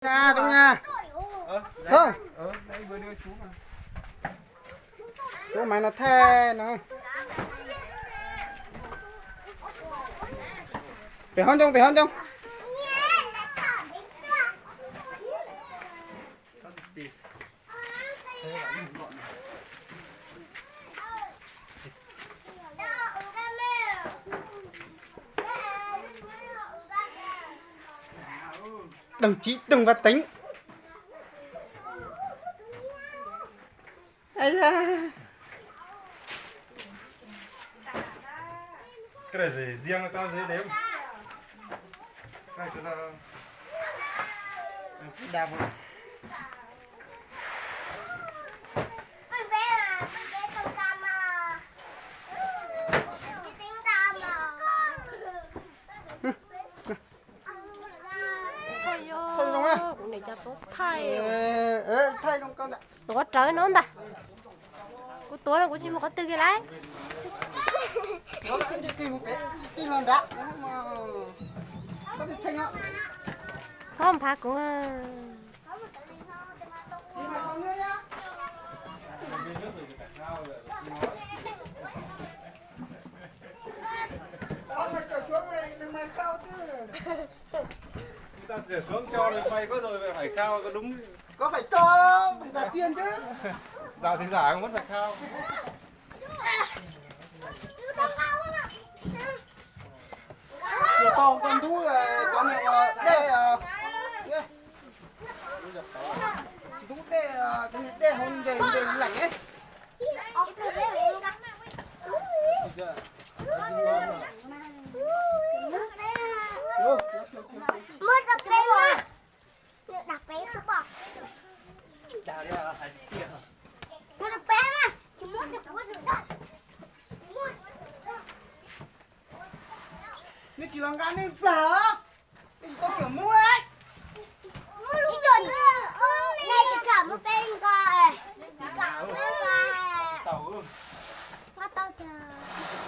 Nha, Toob nha. Toob. Toob, maiv no thaij no. Pem hauv ncoo, pem hauv ncoo. Đồng chí Trần Văn Tĩnh. Ây da. Cái này thì riêng cho dễ đếm. Cái này là đa phần. Kuv niam cov tuav thaij, tuav rawv no ntag. Kuv tuav no kuv tsis mus qhov twg kiag lauj. Txhob nphav kuv. Tao phải cởi xuống này, đừng mày khao chứ. Tao cởi xuống cho mày có rồi mày phải khao có đúng. Có phải cho, phải giả tiền chứ. Giả thì giả, vẫn phải khao. Chiều to con Tú, ờ, có nhiều, ờ, đây, ờ, nhé. Tú đây, ờ, đây hôm về, về lạnh ấy. Mua cho bé mà. Đặt bé xuống bò. Mua cho bé mà. Chỉ mua cho bố được đó. Mua. Nws tsis los nqa nej plag. Nws tsis tau cov muab. Muab lub cov, nws tsis kam muab peb nqa. Tsis kam muab nqa. Nqa tau cas?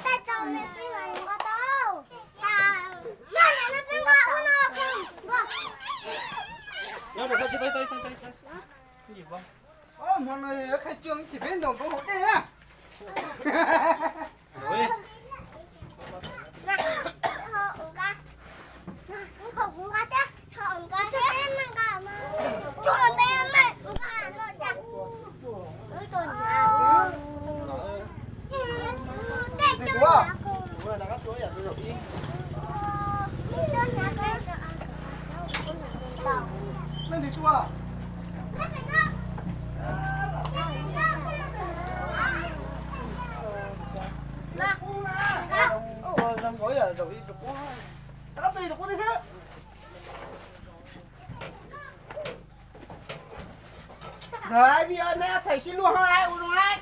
Tau tau nws xij mas nqa tau. Cas nqa nqa no peb nqa ua no. Nyob rau tsis tau tau tau tau. Ov, hmo no khai trương chỉ biết ndob npoo haus dej na. Rồi, bây giờ mẹ thầy xin luôn hả? Ui, đúng đấy.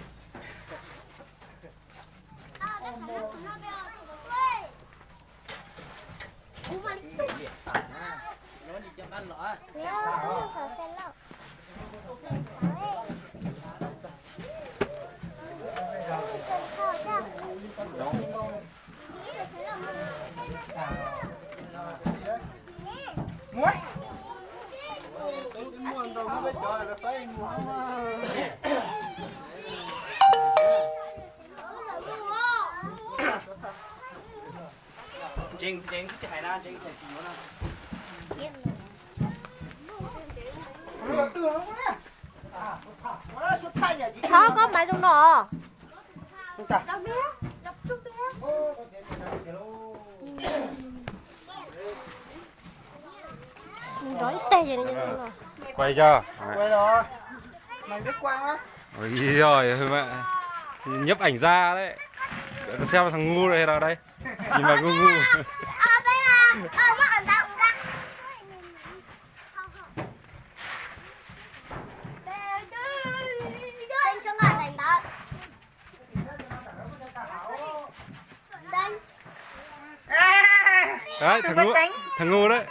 Ntseeg ntseeg tsis hais na, ntseeg tsis yuav na. Thov koj mas zoo no. Nrov ib teg. Quay cho. Quay rồi. Mày biết quay không? Ôi giời, mà nhiếp ảnh gia đấy. Để xem thằng ngu này là đây. Nhìn mà ngu ngu. Đấy, thằng ngu, thằng ngu đấy.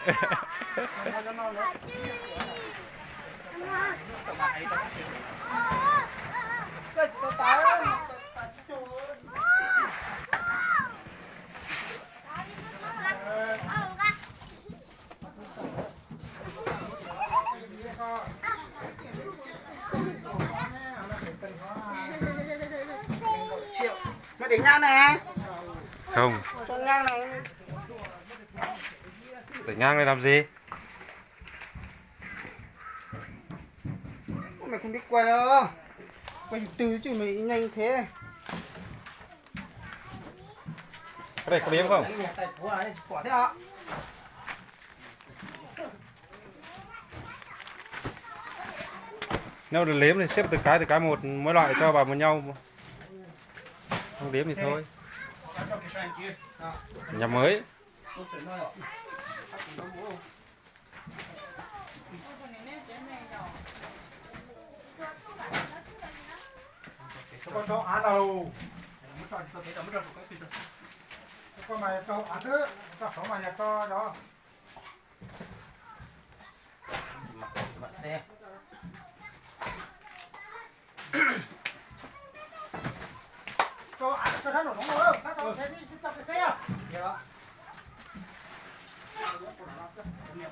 Đỉnh ngang này. Không. Cho ngang này. Đỉnh ngang này làm gì? Mày không biết quay đâu. Quay từ từ chứ mày nhanh thế. Cái này có đếm không? Nếu được đếm thì xếp từ cái, từ cái một, mỗi loại cho vào một nhau. Không đếm thì thôi. Nhà mới. Con mày cho án thứ, cho sáu mày cho đó. Cho án cho sát nổ súng rồi, sát cho xe đi, cho cái xe. Mày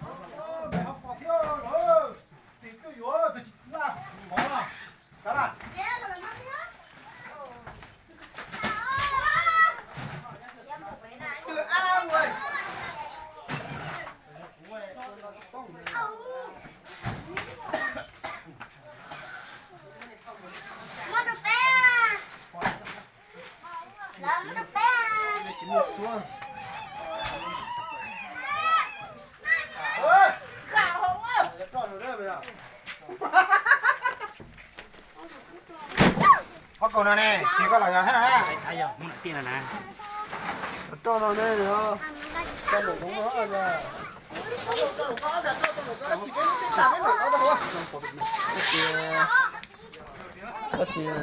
không còn thiếu rồi. Thì cứ yuối, thì chỉ là, có là, cá là. Ob kaug no ne, ces koj los yog thiab na. Rau no ne, rau no ne. Koj tsis